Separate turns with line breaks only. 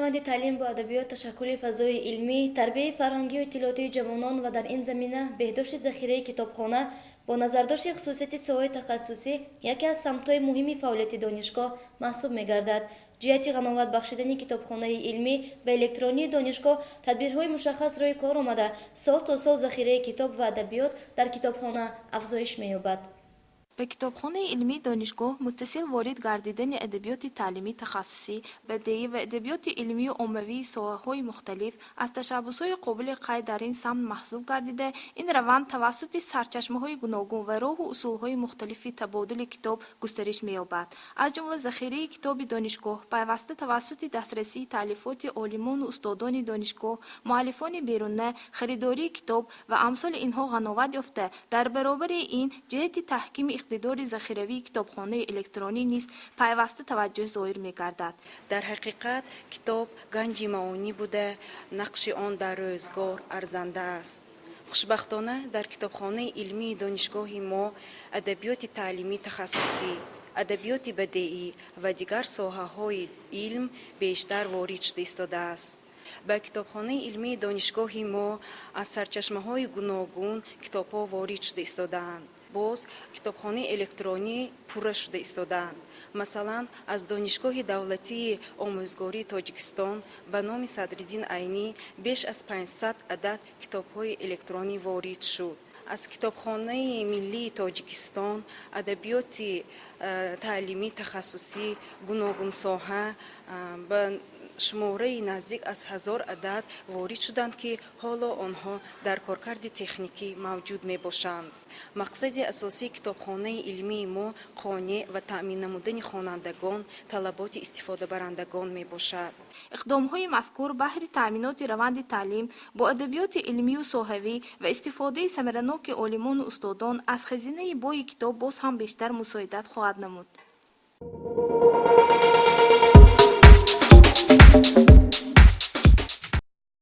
раванди таълим бо адабиёт, ташаккули фазои илмӣ, тарбияи фарҳангию иттилоотии ҷавонон ва дар ин замина беҳдошти захираи китобхона бо назардошти хусусияти соҳаи тахассусӣ яке аз самтҳои муҳими фаъолияти донишгоҳ маҳсуб мегардад. Ҷиҳати ғановат бахшидани китобхонаи илмӣ ва электронии донишгоҳ тадбирҳои мушаххас рӯи кор омада, сол то сол захираи китоб ва адабиёт дар китобхона афзоиш меёбад.
Ба китобхонаи илмии донишгоҳ муттасил ворид гардидани адабиёти таълимӣ, тахассусӣ, бадеӣ ва адабиёти илмию оммавии соҳаҳои мухталиф аз ташаббусҳои қобили қайд дар ин самт маҳсуб гардида, ин раванд тавассути сарчашмаҳои гуногун ва роҳу усулҳои мухталифи табодули китоб густариш меёбад. Аз ҷумла захираи китоби донишгоҳ пайваста тавассути дастрасии таълифоти олимону устодони донишгоҳ, муаллифони беруна, харидории китоб ва амсоли инҳо ғановат ёфта, дар баробари ин ҷиҳати таҳкими иқтидори захиравии китобхонаи электронӣ низ пайваста таваҷҷӯҳ зоҳир мегардад.
Дар ҳақиқат, китоб ганҷи маъонӣ буда, нақши он дар рӯзгор арзанда аст. Хушбахтона, дар китобхонаи илмии донишгоҳи мо адабиёти таълимӣ, тахассусӣ, адабиёти бадеӣ ва дигар соҳаҳои илм бештар ворид шуда истодааст. Ба китобхонаи илмии донишгоҳи мо аз сарчашмаҳои гуногун китобҳо ворид шуда истодаанд. Боз китобхонаи электронӣ пурра шуда истодаанд. Масалан, аз Донишгоҳи давлатии омӯзгории Тоҷикистон ба номи Садриддин Айнӣ беш аз 500 адад китобҳои электронӣ ворид шуд. Аз Китобхонаи миллии Тоҷикистон адабиёти таълимӣ, тахассусӣ, гуногунсоҳа ба шумораи наздик аз 1000 адад ворид шуданд, ки ҳоло онҳо дар коркарди техникӣ мавҷуд мебошанд. Мақсади асосии китобхонаи илмии мо қонеъ ва таъмин намудани хонандагон, талаботи истифодабарандагон мебошад.
Иқдомҳои мазкур баҳри таъминоти раванди таълим бо адабиёти илмию соҳавӣ ва истифодаи самараноки олимону устодон аз хазинаи бои китоб боз ҳам бештар мусоидат хоҳад намуд.